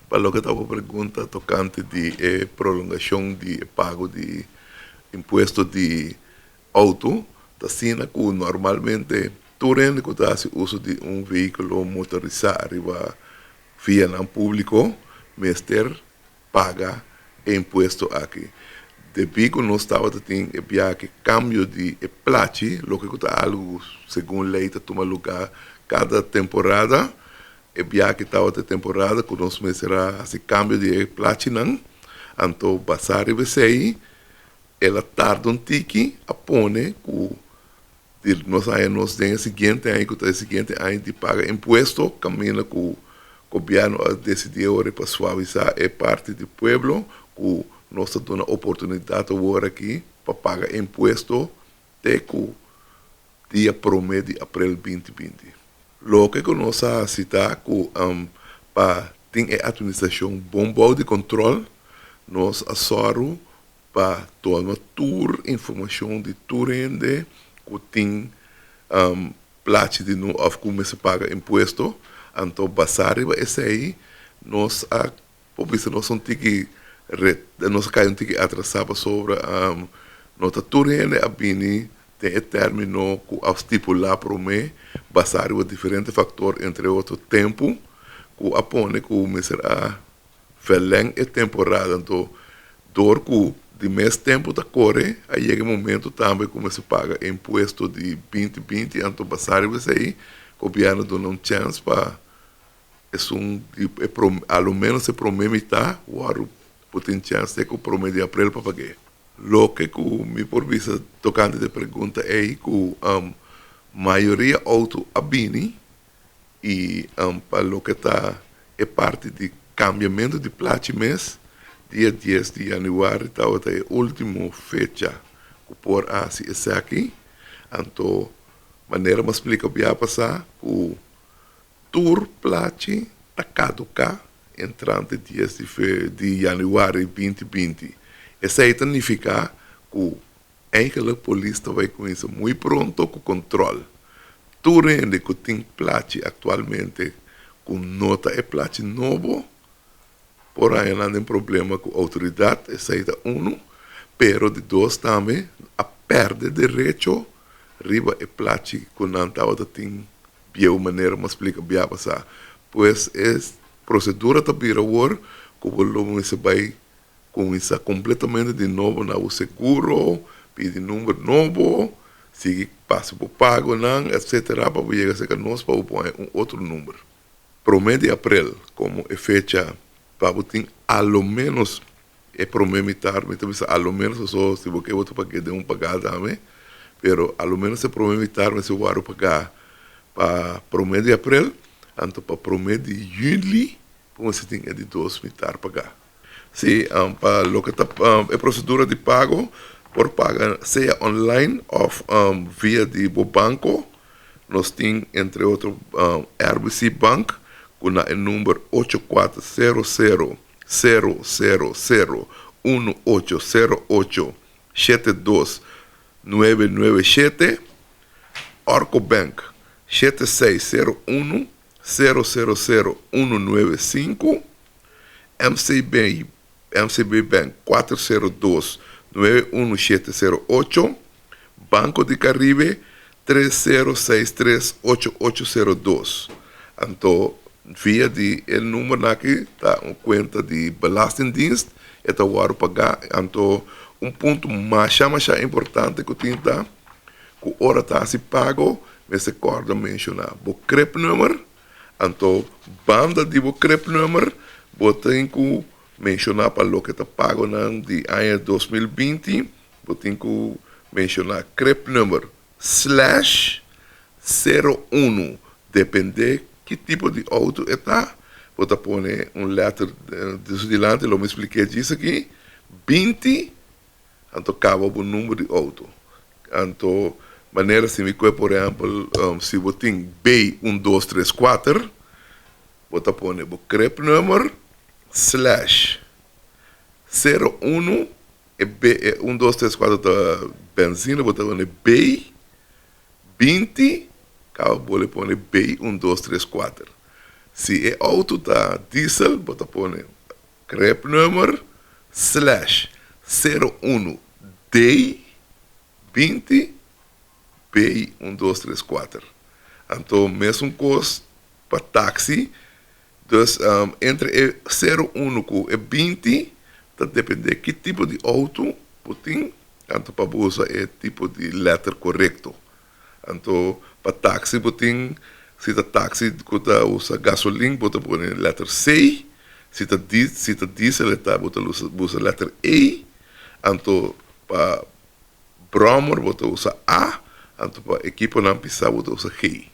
Pa loke ta bo pregunta tokante di e prolongashon di e pago di impuesto di outo, ta asina ku normalmente tur hende ku ta hasi uso di un vehíkulo motorisá riba vianan públiko mester paga e impuesto aki. Debí ku nos tabata tin e biaha kambio di e plachi, loke ku ta algu segun lei ta tuma lugá kada temporada, e biaha tabata e temporada ku nos mester a hasi kambio di e plachinan, anto basá riba esei el a tarda un tiki a pone ku di nos haña nos den e siguiente aña ku ta e siguiente aña di paga impuesto kaminda ku gobièrnu a desidí awor pa suavisá e parti di pueblo ku nos ta duna oportunidat awor aki pa paga impuesto te ku dia promé di aprel 2020. Loke ku nos a hasi ta ku pa tin e atministrashon bon bou di kontròl, nos a sòru pa tuma tur informashon di tur hende ku tin plachi di nu òf ku mester paga impuesto, anto basá riba esei nos a por bisa nos un tiki nos a kai un tiki atrasá pasobra no ta tur hende a bini den e término ku a stipulá promé basá riba diferente faktor, entre otro tempu ku a pone ku mester a verleng e temporada. Anto dor ku di mes tempu ta kore a yega e momento tambe ku mester paga e impuesto di 2020, anto basá riba esei gobièrnu duna un chèns pa esun di e a lo ménos e promé mitá wòrdu por tin chèns te ku promé di aprel pa pag'é. Loke ku mi por bisa tokante di e pregunta ei ku mayoria outo a bini i pa loke ta e parti di kambiamentu di plachi mes, dia 10 di yanüari tabata e último fecha ku por a hasi esaki. Anto manera mi a splika bia pasá ku tur plachi ta kaduká entrante 10 di yanüari 2020. Esei ta nifiká ku eigenlijk polis ta bai kuminsá muy pronto ku kontròl. Tur hende ku tin plachi aktualmente ku no ta e plachi nobo por haña nan den problema ku outoridat, esei ta unu, pero di dos tambe a pèrdè derecho riba e plachi ku nan tabata tin bieu manera mi a splika bia pasá. Pues e prosedura ta bira awor ku bo lo mester bai kuminsá kompletamente di nobo na bo seguro, pidi number nobo, sigui pasa bo pagonan etsetera pa bo yega serka nos pa bo por haña un otro number. Promé di aprel komo e fecha pa bo tin a lo ménos e promé mitar, mi ta bisa a lo ménos pasobra si bo ke bo ta pag'é den un pagá tambe, pero a lo ménos e promé mitar mester wòrdu pagá pa promé di aprel, anto pa promé di yüli bo mester tin e di dos mitar pagá. Sí, pa loke ta e prosedura di pago por paga sea online òf via di bo banko. Nos tin entre otro RBC Bank ku na e number 8400 000 1808 72997, Orco Bank 7601 000 195, MCB MCB Bank 402 91708, Banco di Caribe 3063 8802. Anto via di e numbernan aki ta un kuenta di Belastingdienst e ta wòrdu pagá. Anto un punto masha masha importante ku tin ta ku ora ta hasi pago mester kòrda menshoná bo cribnummer. Anto banda di bo cribnummer bo tin ku menshoná pa loke ta pagonan di aña 2020 bo tin ku menshoná cribnummer slash 01, dependé ki tipo di outo e ta, bo ta pone un lèter di su dilanti, lo mi splik'é djis aki, 20, anto kaba bo number di outo. Anto manera si mi koe por ehèmpel si bo tin B un dos tres kuater, bo ta pone bo cribnummer slash 01, e B e un dos tres kuater ta benzina, bo ta pone B 20, kaba bo le pone B un dos tres kuater. Si e outo ta diesel, bo ta pone greepnummer slash 01 D 20 B 1 2 3 4. Anto, mesun kos pa taxi. Dus entre e 01 ku e 20 ta dependé ki tipo di outo bo tin, anto pa usa e tipo di letter korekto. Anto, pa taxi bo tin, si ta taxi ku ta usa gasolin, bo ta pone letter C, si ta diesel ta bo ta usa letter E, anto pa brommer bo ta usa A, anto pa ekiponan pisá bo ta usa G.